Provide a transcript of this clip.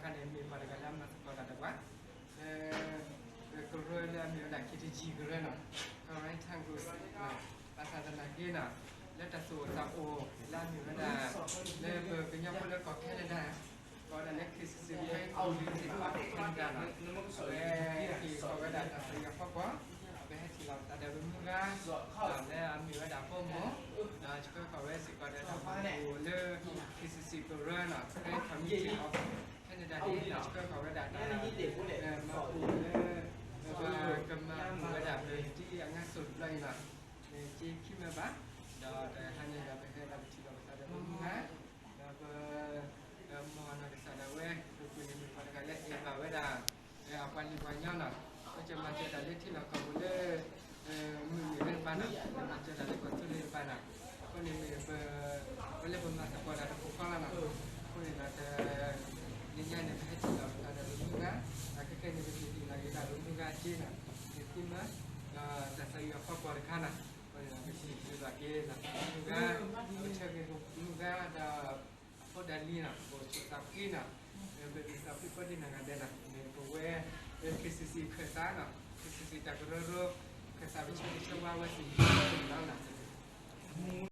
န့ၣ်မ့ၢ်ပှၤတဂၤလၢအမၤသကိးတၢ်ဒီးပှၤ လၢ ကရၢလၢအမ့ၢ်ဝဲဒၣ် ခ့တယံၤကရၢနီၤ Karen Town Group ဘၣ်ဆၣ်သနာ်က့နီၤ လၢတၢ်သူၣ်အိၣ်သးအိၣ် လၢအမ့ၢ်ဝဲဒၣ် လၢပကညီဖိလၢကီၢ် Canada ကိးဝဲဒၣ်လၢ K C C Canada နီၤ အဝဲ က့ၤကိးဝဲဒၣ်တၢ်သူၣ်အိၣ်သးအိၣ် ပဟဲထံၣ်လိာ်ပသးဒီးပမုၢ်ဂၤ လၢအမ့ၢ်ဝဲဒၣ်ဖိမိၢ် ဒီးဆှၢဃီၤဝဲစ့ၢ်ကီးဒီးတၢ်အိၣ်လၢ K C C ကရၢနီၤ Karen Community of Canada န့ၣ်နီၤ ဆှၢဃီၤဝဲဒၣ်တၢ် မၤအိၣ်လၢ ပကမၤအိၣ်ဝဲဒၣ်ပတံၤအငါစိၤတဘျီအံၤနီၤ မ့ၢ်က့ခံမ့ၢ်ဘၣ် ဒီးတဟါန့ၣ်ဒီးပဟဲဒီးပထံၣ်လိာ်ပသးဒီးပမုၢ်ဂၤ ဒီးပ မ်နီၢ်ကစၢ်ဒၣ်ဝဲ ပပူၤန့ၣ်မ့ၢ်ပှၤတဂၤလၢအဲၣ်ဘၣ်ဝဲဒၣ် အပှၤလံၤပှၤကညီနီၤ အဝဲမၤစၢၤတၢ်လၢထံလီၢ်ကီၢ်ပူၤလၢ မုၢ်နံၤလၢတပၤနီၤ မၤစၢၤတၢ်လၢကီၢ်သူလ့ၤတပၤနီၤ အဃိန့ၣ်မ့ၢ်ပ ပှၤလၢပမၤသကိးတၢ်တပူၤဃီလီၤနီၤ အဃိန့ၣ်ဒီး နံၤညါန့ၣ် ပဟဲထံၣ်လိာ်ပသးဒီးပမုၢ်ဂၤ ဒီးခဲကဲန့ၣ် ပကဟ့ၣ်လီၤက့ၤတၢ်လၢမုၢ်ဂၤက့နီၤ မ့ၢ်သ့မး ဒီးတၢ်သးဝံၣ်အဖီခိၣ်တခါနီၤ အဃိန့ၣ်ဒီး ပကဟ့ၣ်လီၤက့ၤလီၤမုၢ်ဂၤ ပဆၢဂ့ၤမုၢ်ဂၤဒီး အဖိဒီးလံၤနီၤ ပအိၣ်ဆူၣ်သးဖှံနီၤ ပမ့ၢ်သးဖှံကိးဒံနီၢ်ဂၤဒဲးနီၤ မ့ၢ်ပဝဲ K C C ခၢၣ်သးနီၤ K C C တၢ်ကရၢကရိ ခၢၣ်သးပဆၢဂ့ၤဆၢဝါဝဲစ့ၢ်ကီးနီၤ